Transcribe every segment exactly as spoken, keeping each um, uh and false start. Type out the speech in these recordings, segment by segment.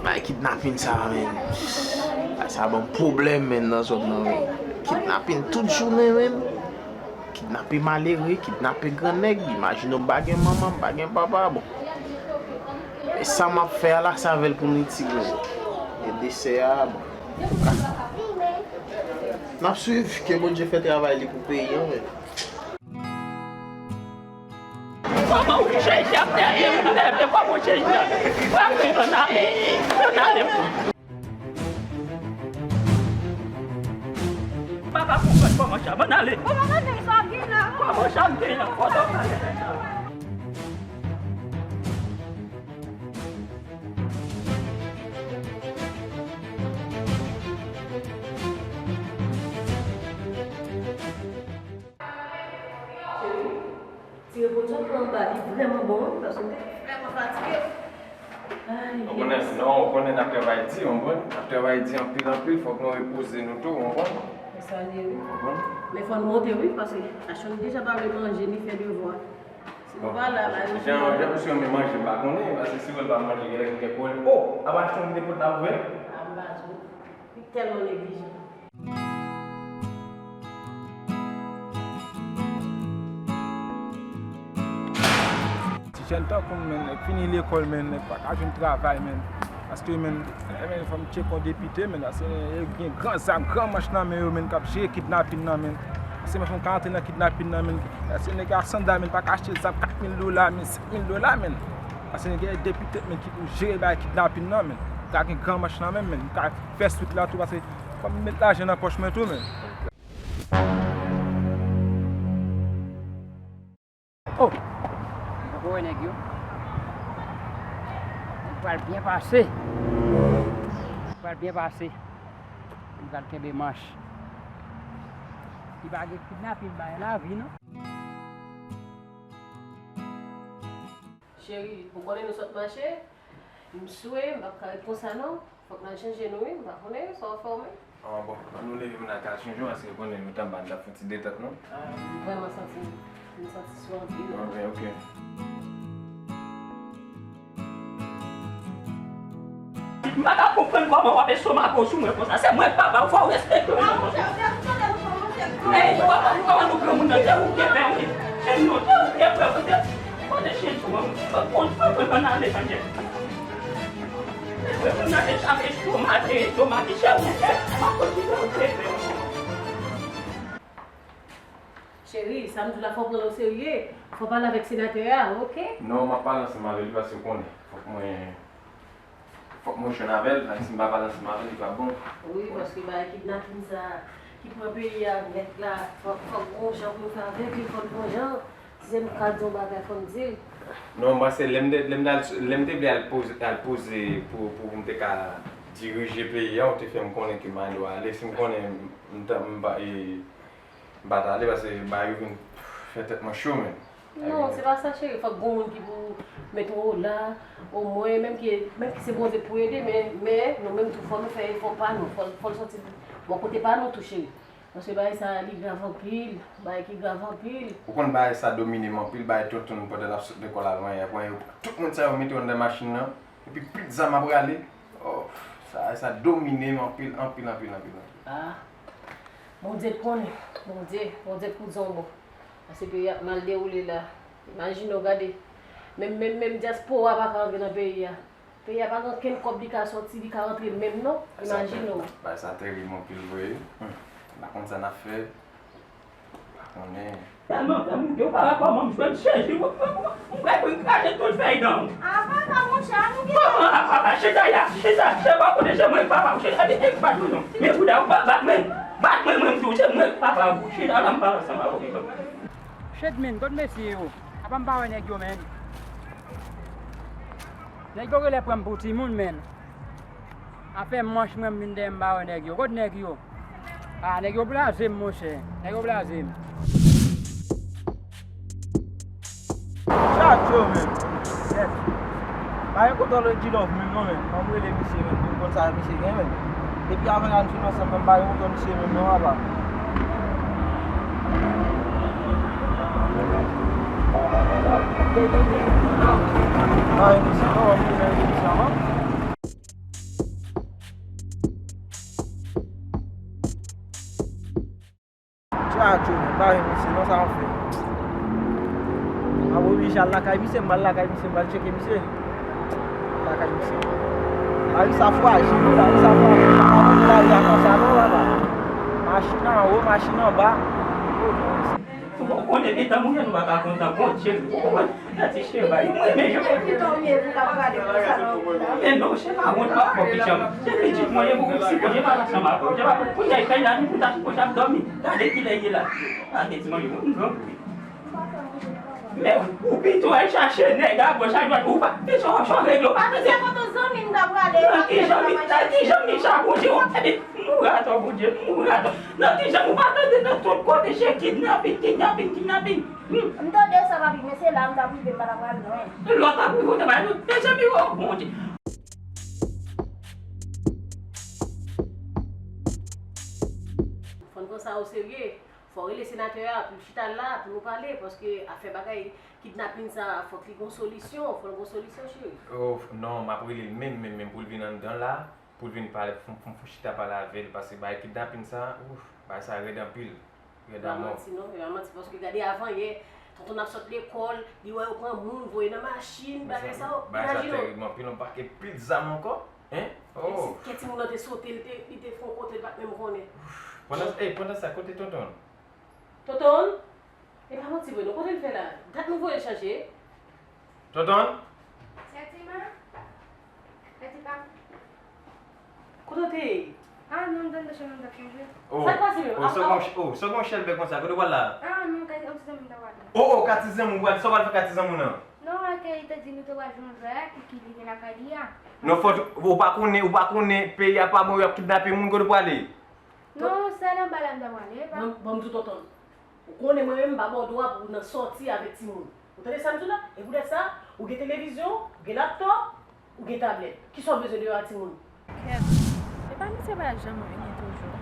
Bay kidnapin sa, menn. Bay sa ban m pwoblèm, menn, nan zòn nan, menn. Kidnapin tout jounen, menn. Kidnape malere, kidnape gran nèg. Imajine w, m pa gen manman, m pa gen papa, bon. E sa m ap fè a la, se avè l pou nou itilize. E desè a, bon. N ap swiv, ke Bondye fè travay li pou peyi an, menn. Kòman w chèche ap tèt li, ou lève, kòman w chèche ap frape, ann ale, ann ale. M pa ka konprann kòman sa, ann ale. Kòman sa gen la? Kòman sa gen la? Kòman sa gen la? Cheri, ti repo sa w pran anba, li vrèman bon, wi, paske m te vrèman fatige. Ay, ou konnen, non, ou konnen n ap travay di, ou konprann? N ap travay di anpil, anpil, fòk nou repoze nou tou, ou konprann? Se sa l ye, wi. Ou konprann? Men fò n monte, wi, paske Ashton deja pa vle manje, ni fè devwa. Si nou pa la, la, yo jan, jan misye renmen manje, m pa konnen, paske si w wè l pa manje, genlè gen kèk pwoblèm. O, apa Ashton gen depòt la ouvè? A, m pa di w. Li tèlman neglijan. Ti jèn tankou m, menn, nèg fini lekòl, menn, nèg pa ka jwenn travay, menn. Paske, menn, eh, menn, fò m tcheke yon depite, menn, paske, menn, yo gen gran zam, gran manch nan men yo, menn, k ap jere kidnapin nan, menn. Paske, menn, fò m ka antre nan kidnapin nan, menn. Paske, nèg a sandal, menn, pa ka achte zam kat mil dola, menn, senk mil dola, menn. Paske, nèg gen depite, menn, ki pou jere bagay kidnapin nan, menn. Ka gen gran manch nan men, menn. Ka fè swit la tou, paske fò m met lajan nan pòch mwen tou, menn. Oh! Mwen poko wè nèg yo. Li pral byen pase. Li pral byen pase. Li pral kenbe manch. Li pa gen kidnapin bay lavi, non. Cheri, ou konnen nou sot mache? M swe, m p ap ka ret konsa non. Fòk n al chanje nou wi, m pa konnen sa w fè w menm. Ah, bon, ann nou leve, m nan kay chanje w, paske konnen nou t anba, n t ap fè yon ti detant non. Ah, m vrèman santi, m santi sou anpil. Ok, ok. M pa ka konprann kòman w ap estomake w sou mwen konsa. Se mwen k papa w, fò w respekte w non konsa. Ey, ou pa konn kòman nou granmoun nan, se ou ki pè wi. Se nou, se ou ki pè wi. Kote chen tou an, ou konn, ou konn ann ale, tande. Mwen konn nan estomake, estomake, chè mwen, mwen konn ki jan ou te fè. Cheri, sa m di w la, fò w pran l oserye. Fò w pale avèk senatè a, oke? Non, m ap pale ansanm avè li paske w konnen. Fòk mwen, fòk mwen jwenn avè l, paske si m pa pale ansanm avè l, li p ap bon. Wi, paske bagay kidnapin sa ki pran peyi a nèt la, fòk, fòk gon jan pou nou fè avèk li, fòk gon jan. Si se nou ka di yon bagay, fò n di l. Non, m panse lè m te, lè m te al, lè m te vle al poze, al poze pou, pou, pou m te ka dirije peyi a, ou te fè m konnen ke m pa dwe ale. Si m konnen m, m, m pa, e, m pa t ale, paske bagay yo vin fè tèt mwen cho, menn. Non, se pa sa, cheri. Fòk gon moun ki pou mete w la, omwen, menm ki, menm ki se Bondye k pou ede, men, men, nou menm tou, fò nou fè efò pa nou. Fò, fò l soti bò kote pa nou tou, cheri. Paske bagay sa a, li grav anpil, bagay ki grav anpil. Ou konn bagay sa domine m anpil, bagay tonton m pandan l ap sot lekòl al manyen, ap manyen, tout moun sa yo mete yo anndan machin nan, epi pit zam ap rale. Oh, sa, sa domine m anpil, anpil, anpil, anpil, anpil. Ah, Bondye t konnen, Bondye, Bondye t pou di yon mo. Paske peyi ap mal dewoule la. Imajine w gade, menm, menm, menm dyaspora pa ka antre nan peyi a. Peyi a pa gen okenn kòb li ka sòti, li ka rantre menm non. Imajine w. Bagay sa terib anpil vre wi. Hmm. M pa konn sa n ap fè. M pa konnen. Tèlman fè m woute, ou pa wè kòman m jwenn chèzi, m, m, m, m prèske kraze tout fèy dan w. Apa sa, monchè, a nou gen... Kòman apa, apa, chita la, chita, se pa kote se mwen k papa w, chita, e, e, bat mwen non. Men bouda w pa bat mwen, bat mwen, mwen, m di w, se mwen k papa w, chita la, m pale ansanm avè w. Shit, men, kot mesye yo? Apa m pa wè nèg yo, men? Nèg yo genlè pran m pou timoun, men. Afè manch mwen, m vin dèyè m pa wè nèg yo. Kot nèg yo? Ah, nèg yo blaze m, monchè. Nèg yo blaze m. Chacho, men. Yèt. Pa gen kontan lè G-Love menm non, men. Ban m rele misye, men, pou m konn sa misye gen, men. Depi avan la n fin ansanm, men m pa gen kontan misye menm non, apa. Ay, misye, non, misye, men. Ay, misye, non, sa w fè. M ap oblije al lakay misye, m pral lakay misye, m pral tcheke misye. Lakay misye. Lari sa frajil, wi, lari sa frajil. Pa mande lari a konsa, non, papa. Machin anwo, machin anba. Ou konnen, etan moun yo, nou pa ka kontan, Bondye, ou konprann? Gade ti cheva, mwen menm. Men non, se pa wont m ap fè w, pitit. Se pitit mwen ye, pou si Bondye pa ansanm avè w. Se pa pou, pou y al fè la, nou pou ta sou kote ap dòmi. Gade kilè ye la. Gade ti manje, mwen, mwen, mwen. Men ou pito al chache nèg a gòch a dwat, ou pa, men sa w ap regle, ou pa tande. Se kote zanmi m ta prale. Nan ki zanmi, nan ki zanmi sa, Bondye, w ap tande. M mouri atò, Bondye, m mouri atò. Nan ki zanmi, ou pa tande nan tout kote, se kidnapin, kidnapin, kidnapin. Hmm. M tande sa, papi, men se la m t ap rive, m pa ta pral lwen. Lè w t ap rive, ou te bay nou, mezanmi, o Bondye. Fò n pran sa o serye. Fò w rele senatè a pou l chita la, pou nou pale, paske afè bagay kidnapin sa, fòk li gon solisyon, fò l gon solisyon, cheri. Oh, non, m ap rele l menm, menm, menm pou l vin anndan la, pou l vin pale, pou, pou, pou chita pale avè l, paske bagay kidnapin sa, ouf, bagay sa rèd anpil, rèd amò. E pa manti non, e pa manti, paske gade avan yè, tonton ap sot lekòl, li wè yo pran moun, voye nan machin, bagay sa yo, imajine w. Bagay sa tèrib anpil, yon pakèt pil zam ankò, hein? Oh. Kè timoun nan te sote, li te, li te fè yon kote, li pa t menm konnen. Pandan, eh, pandan sa, kote tonton? Tonton? E pa manti vre non, kote l fè la? Dat nou voye l chache. Tonton? Sètima? Sètima? Kote w te ye? Ah, non, m t anndan chanm nan, m t ap chanje. Oh, sa k pase menm? Oh, sa gon ch-, oh, sa gon chèlbè konsa, kote w pral la? Ah, non, kay yon ti zanmi m ta pral la. Oh, oh, ka ti zanmi w pral, sa w pral fè ka ti zanmi w nan? Non, akèy li te di nou te pral jwenn vrè ki, ki li gen lakay li a. Non, fò, ou pa konnen, ou pa konnen, peyi a pa bon, y ap kidnape moun, kote w prale? Non, sèl anba la m ta prale, pa. Ban, ban m di w tonton. Ou konnen mwen menm, m pa ba w dwa pou w nan sòti avèk timoun. Ou tande sa m di w la? E poutèt sa, ou gen televizyon, ou gen laptòp, ou gen tablèt. Kisa w bezwen deyò a timoun? Kèt, e pa misye pa janm vini toujou?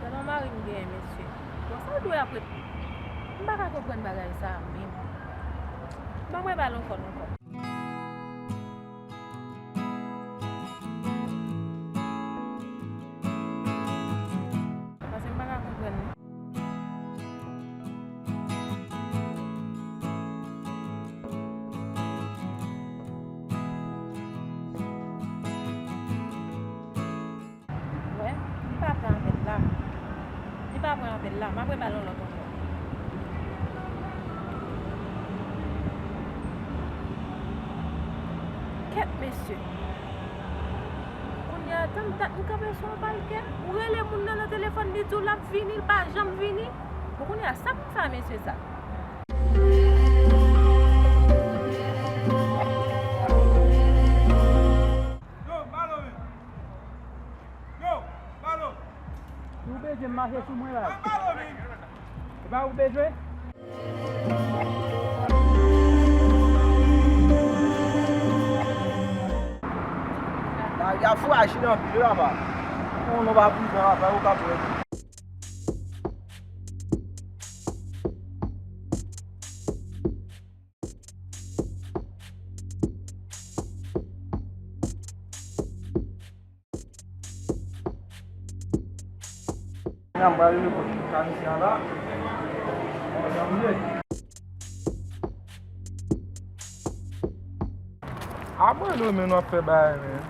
Tèlman mari m genyen mesye. Bon, sa w dwe apre. M pa ka konprann bagay sa a menm. Ban mwen ba l yon kòn ankò. Paske m pa ka konprann li. Wè, li pa pran apèl la. Li pa pran apèl la. M ap rebale yon lòt ankò. Kèt, mesye. Kounye a, tann dat m kanpe sou yon balkè. Ou rele moun nan nan telefòn, li di w l ap vini, l pa janm vini. Bon, kounye a, sa pou sa, mesye sa? Yo, balo, men. Yo, balo. Si w bezwen mache sou mwen la. Balo, men. E pa ou bezwen? Lari a frajil anpil wi papa. Yon nonm pa prizon papa, ou ka pran. N a pral rele bòs mekanisyen an la. Mwen janm ye. Apre nou, men nou ap fè bagay, men.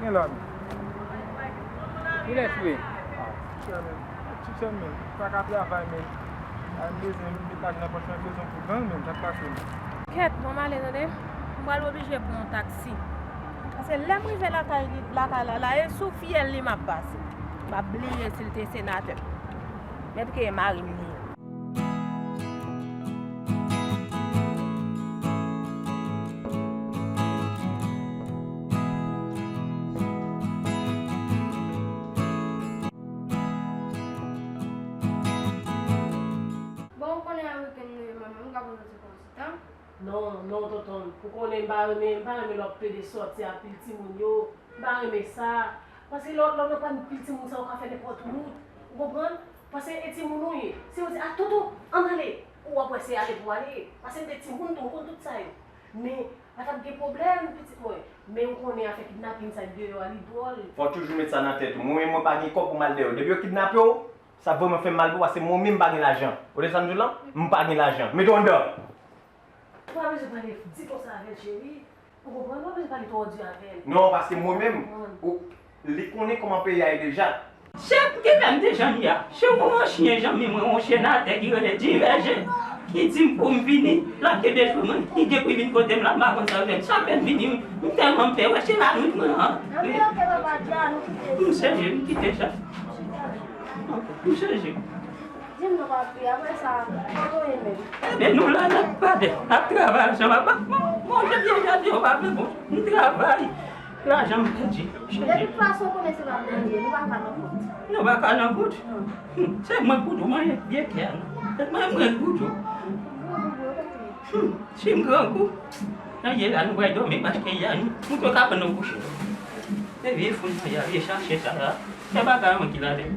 Gen la, men. Kilès ou ye? Ah, chè, men. Ti chè, men. Pa ka travay, men. Ay, m bezwen met laj nan pòch mwen, bezwen pou gang, men. Sa k pase, men? Kèt, bon, m ale, tande. M pral oblije pran yon taksi. Paske lè m rive lakay li, lakay la, la, e sou fyèl li m ap pase. M ap bliye si l te senatè. Mèt ke e mari m li ye. Bon, ou konnen a wikenn nou ye, manman, m ka poze w ti konsèy. Non, non, tonton, ou konnen m pa renmen, m pa renmen lè w ap plede sòti ak pil timoun yo, m pa renmen sa. Paske lè w, lè w nan pami pil timoun sa, ou ka fè nenpòt wout, ou konprann? Paske e timoun ou ye. Si yo di, "A, tonton, ann ale," ou w ap wè se ale pou w ale. Paske m te timoun tou, m konn tout sa yo. Men, pa t ap gen pwoblèm, pitit mwen. Men ou konnen afè kidnapin sa k deyò a, li dwòl. Fò w toujou met sa nan tèt ou. Mwen menm, mwen pa gen kòb pou m al dèyè w. Depi yo kidnape w, Sa vrèman fè m mal pou ou, paske mwen menm m pa gen lajan. Ou tande sa m di w lan? M pa gen lajan. Mete w anndan. Ou pa bezwen pale di konsa avè l, cheri. Ou konprann? Ou pa bezwen pale twò di avè l. Non, paske mwen menm, ou, li konnen kòman peyi a ye deja. Chèf, ki lè m te janm ye a? Se yon chen janmi mwen, yon chen atè ki rele Divèje, ki di m pou m vini. L ap gen de jou, mwen, li gen pou vin kote m la, m pa konn sa l fè. Sa fè m vini, m tèlman pè, wè, se la nou mwen an. M serye, m kite sa. M serye. Di m non, papi, apre sa, kote w ye menm? Ebyen, nou la, n ap pale, n ap travay ansanm. Apa, bon, bon, jan byen jan di, w pa vle, bon, m travay. Lajan m pèdi, cheri. De tout fason, w konnen se pa m nan ye, nou pa ka nan kout. Nou pa ka nan kout? Non. Hmm, se mwen k pou di w, mwen vye kè a, non. Se mwen, mwen k pou di w. Hmm, si m grangou, nan ye la, nou pral dòmi, paske ya, nou, nou tou ka pran nou kouche. Se vye fou nan ye a, vye chache sa la. Se bagay mwen ki la de.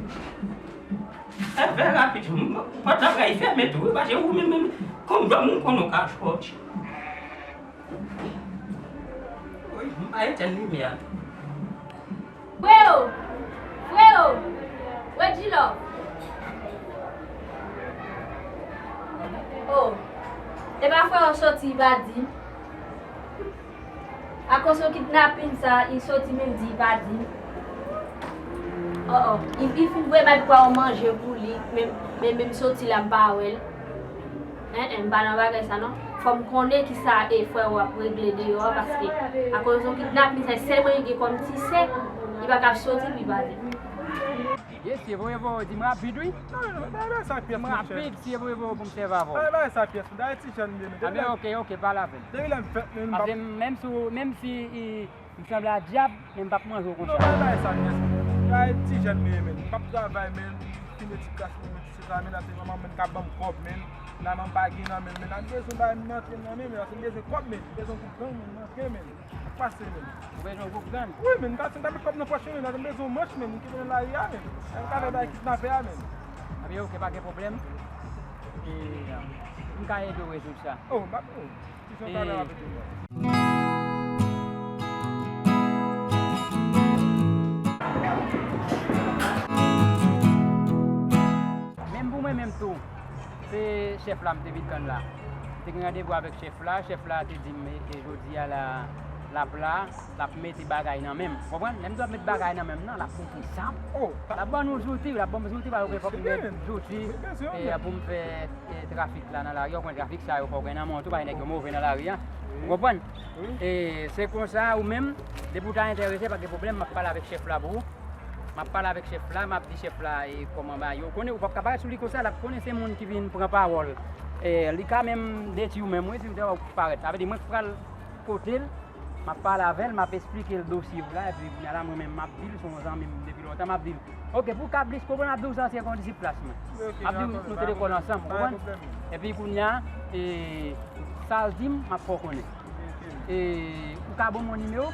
Fè, fè rapid, m, pòt la pral fèmen tou, wi, paske ou menm, menm, kòm dòm ou konn ou ka sòti. Wi, m pa etenn limyè a. Freo! Freo! Wedjilò! Oh, e pa freo soti, i pa di. Akoz yon kidnapin sa, li soti menm di li pa di m. Oh, oh. Li, li fin voye bay pou yon manje pou li, men, men, men m soti la, m pa wè l. En, en, m pa nan bagay sa non. Fò m konnen kisa e frè w ap regle deyò a, paske akoz yon kidnapin sa, sèlman li gen kòm ti sè, li pa ka soti pou li pa di m. Yes, se vre, vre, di m rapid, wi. Non, non, non, bagay sa pyès, monchè. Di m rapid, si e vre, vre, pou m sèvi avè w. Bagay sa pyès, dayè ti jèn m ye, men. Anben, oke, oke, pale avè m. Depi lè m fèt, men, m pa. Paske menm si, menm si, i, m sanble a dyab, men m p ap manje w konsa. Non, bagay sa pyès, men. Dayè ti jèn m ye, men. M p ap travay, men. Fin etid klas, men, men, ti se sa, men, la, se manman m, men, k ap ban m kòb, men. La, manman m pa gen nan, men, men. Nan bezwen bagay, m antre nan, men, men, la, se m bezwen kòb, men. M bezwen gwoup gang, men, m antre, men. Pase, men. Ou bezwen gwoup gang? Wi, men, m ka, m ka met kòb nan pòch mwen, men, m bezwen yon manch, men, m kite nan lari a, men. M ka fè bay kidnapè a, men. Anben, oke, pa gen pwoblèm. E, m ka ede w rezoud sa. Oh, m ap, oh, si se yon kamera, petèt. Menm pou mwen menm tou, se chèf la m te vin tann la. M te gen randevou avèk chèf la, chèf la te di m, e, e, jodi a la, l ap la, l ap mete bagay nan men m. Ou konprann? Lè m di w ap met bagay nan men m nan, l ap mete zam. Oh, l ap ban nou zouti, l ap ban m zouti, paske fòk m gen zouti, e, pou m fè, e, trafik la nan lari. Ou konn trafik sa yo, fòk w gen nan men w tou, paske nèg yo move nan lari a. Ou konprann? E se konsa, ou menm, depi w ta enterese, pa gen pwoblèm, m ap pale avèk chèf la pou ou. M ap pale avèk chèf la, m ap di chèf la, e, kòman bagay yo. Ou konnen, ou p ap ka parèt sou li konsa, l ap konnen se moun ki vin pran pawòl. E, li ka menm detwi w menm, wi, si w te wè w parèt. Sa vle di, mwen k pral kote l, m ap pale avè l, m ap esplike l dosye w la, epi kounye a la, mwen menm, m ap di l, se yon zanmi m depi lontan, m ap di l, oke, pou w ka plis konprann, m ap di w sa se kondisip klas mwen. M ap di w nou te lekòl ansanm, ou konprann? Epi kounye a, e, sa l di m, m ap fè w konnen. E, ou ka ban m yon nimewo?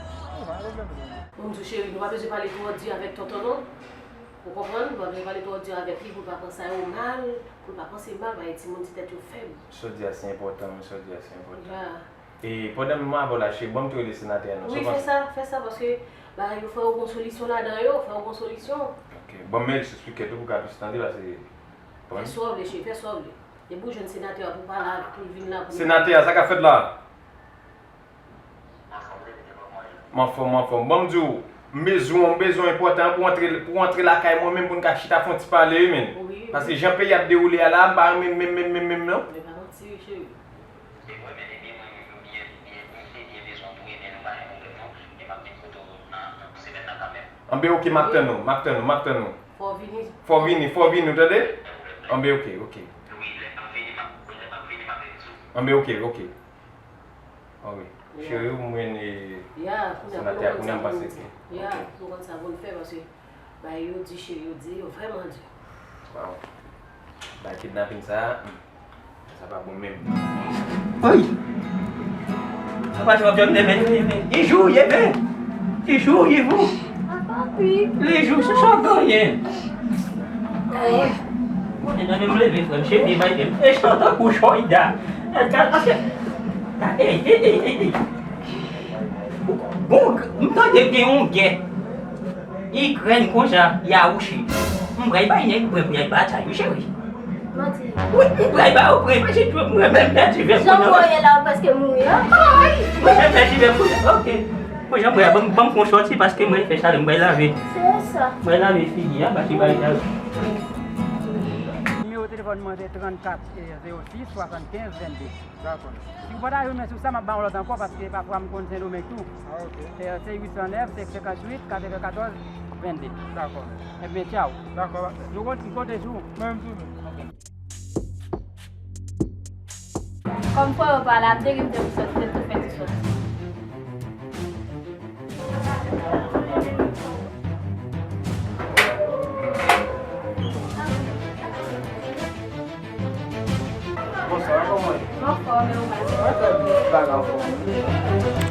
Bon, m di w, cheri, nou pa bezwen pale twò di avèk tonton, non. Ou konprann? Nou pa bezwen pale twò di avèk li pou l pa panse yo mal, pou l pa panse mal, paske timoun ti tèt yo fèb. Sa w di a, se enpòtan, wi, sa w di a, se enpòtan. Ya. E pandan m avè w la, cheri, ban m tou rele senatè a non. Wi, fè sa, fè sa, paske bagay yo, fò yo gon solisyon ladan yo, fò yo gon solisyon. Ok. Ban m men jis yon ti kè tou pou w ka plis tande, paske, fè sa w vle, cheri, fè sa w vle. Depi w jwenn senatè a pou w pale avè l, pou l vin la, pou l... Senatè a, sa k ap fèt la? M anfòm, m anfòm. Ban m di w, m bezwen w, m bezwen w enpòtan pou w antre, pou w antre lakay mwen menm pou n ka chita fè yon ti pale, wi, men. Wi, wi. Paske jan peyi ap dewoule a la, m pa renmen menm, menm, menm, menm, non. Men pa manti, wi, cheri. Se vre, men ebyen mwen menm, m byen, byen, m byen, byen bezwen w tou, ebyen nou pa gen pwoblèm, non. E m ap vin kote w nan, nan semèn nan kanmenm. Anben, ok, m ap tann ou, m ap tann ou, m ap tann ou. Fò w vini. Fò w vini, fò w vini, ou tande? Anben, ok, ok. Wi, lè m ap vini, m ap, lè m ap vini, m ap vin sou. Anben, ok, ok. Ah wi. Cheri, ou mwen e senatè a kounye a m panse ke. Ya, nou konn sa pou n fè, paske bagay yo di, cheri, yo di, yo vrèman di. Waw. Bagay kidnapin sa a, hmm, sa pa bon menm. Oy! Sa pa jwenn djòb demen, demen. Ki jou ye, men? Ki jou ye, vou? Papa, wi. Lejou, se sa w genyen. Mwen menm leve frè m, cheve bay menm. E chan tankou Choyda. E ka, paske, e, e, e, e, e. Bon, m tande gen yon gè. Ikrèn konsa, Yarouchi. M M pral bay nèg pran pou y al batay, wi, cheri. Manti. Wi, m pral ba ou pran, paske tou mwen menm pèdi vèb. Jan w ye la, ou prèske mouri, an. Ay, mwen menm pèdi vèb pou, ok. Bon, jan mwen, ban m, ban m fè yon sòti, paske mwen fè chalè, mwen lave. Se sa. Mwen lave figi a, ba ki bagay sa. Nimewo telefòn mwen se trannkat zewo sis swasannkenz vennde. Dakò. Si w pa ta jwenn mwen sou sa, m ap ba w lòt ankò, paske pafwa m konn Sendomeng tou. Ah, ok. Se, se uit san nèf, senk senkantuit, katrevennkatorz, vennde. Dakò. Ebyen, tchaw. Dakò, m ap fè. Nou konte, m konte sou ou. Mwen menm tou menm. Ok. Kòm frè yo pa la, m te gen m te pou sòti, te tou fè ti sòti. Bonswa, kòman w ye? Mwen anfòm, e ou menm? Mwen trè byen, pa anfòm.